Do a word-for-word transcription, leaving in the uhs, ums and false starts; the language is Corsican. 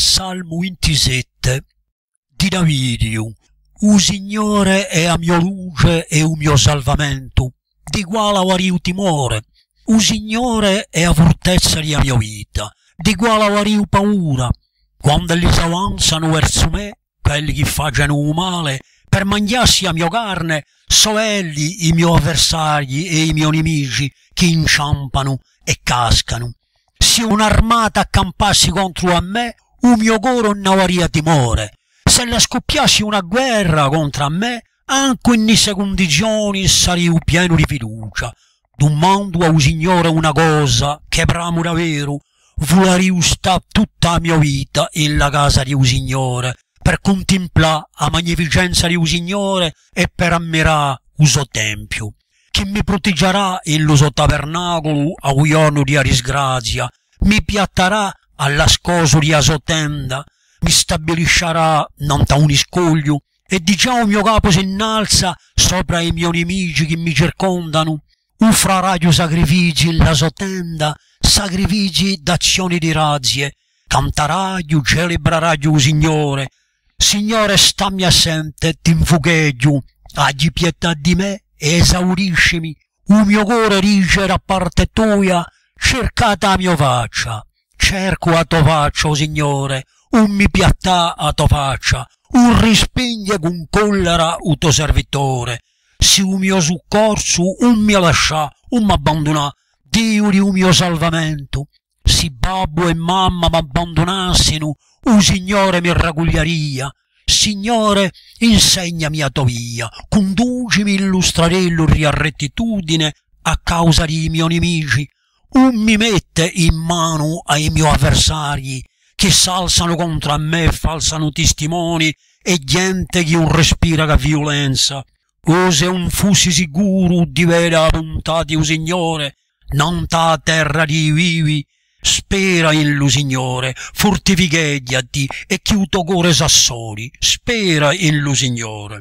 Salmu vintisette di Davidiu. U Signore hè a mio luce è u mio salvamentu. Di quale avariu timore? U Signore hè a furtezza di a mio vita. Di quale avariu paura? Quand'elli s'avanzanu versu mè, quelli chì facenu u male, per manghjassi a mio carne, sò elli i mio avversarii è i mio nimici chì inciampanu è cascanu. Sì un'armata accampassi contru à mè, u mio core ùn avaria timore. S'ella scuppiassi una guerra contr'à mè, ancu in isse cundizioni sariu pienu di fiducia. Dumandu à u Signore una cosa, chì bramu daveru, vulariu stà tutta a mio vita in la casa di u Signore, per cuntimplà a magnificenza di u Signore è per ammirà u so tempiu. Chì mi prutigerà in lu so tabernaculu à u ghjornu di a disgrazia, mi piattarà à l'ascosu di a so tenda, mi stabilisciarà nant'à un iscogliu, è digià u mio capu s'innalza sopra i mio nimici chì mi circondanu. Ufraraghju sacrifizii in la so tenda, sacrifizii d'azzioni di grazie, cantaraghju, celebraraghju u Signore. Signore, stammi à sente, t'invucheghju, aghji pietà di mè è esaudiscimi. U mio core dice da parte toia: circate a mio faccia. Cercu a to faccia, o Signore, ùn mi piattà a to faccia, ùn rispinghje cun collera u to servitore. Sì u mio succorsu, ùn mi lascià, ùn m'abbandunà, Diu di u mio salvamentu. Sì babbu è mamma m'abbandunassinu, u Signore mi racugliaria. Signore, insegnami a to via, cunducimi in lu stradellu di a rettitudine à causa di i mio nimici. Ùn mi mette in manu à i mio avversarii, chì s'alzanu contr'à mè è falsanu tistimoni, è ghjente chì ùn respira cà viulenza. O s'e ùn fussi sicuru di veda a buntà di u Signore, nant'à a terra di i vivi, spera in lu Signore, furtificheghjati è chì u to core s'assodi, spera in lu Signore.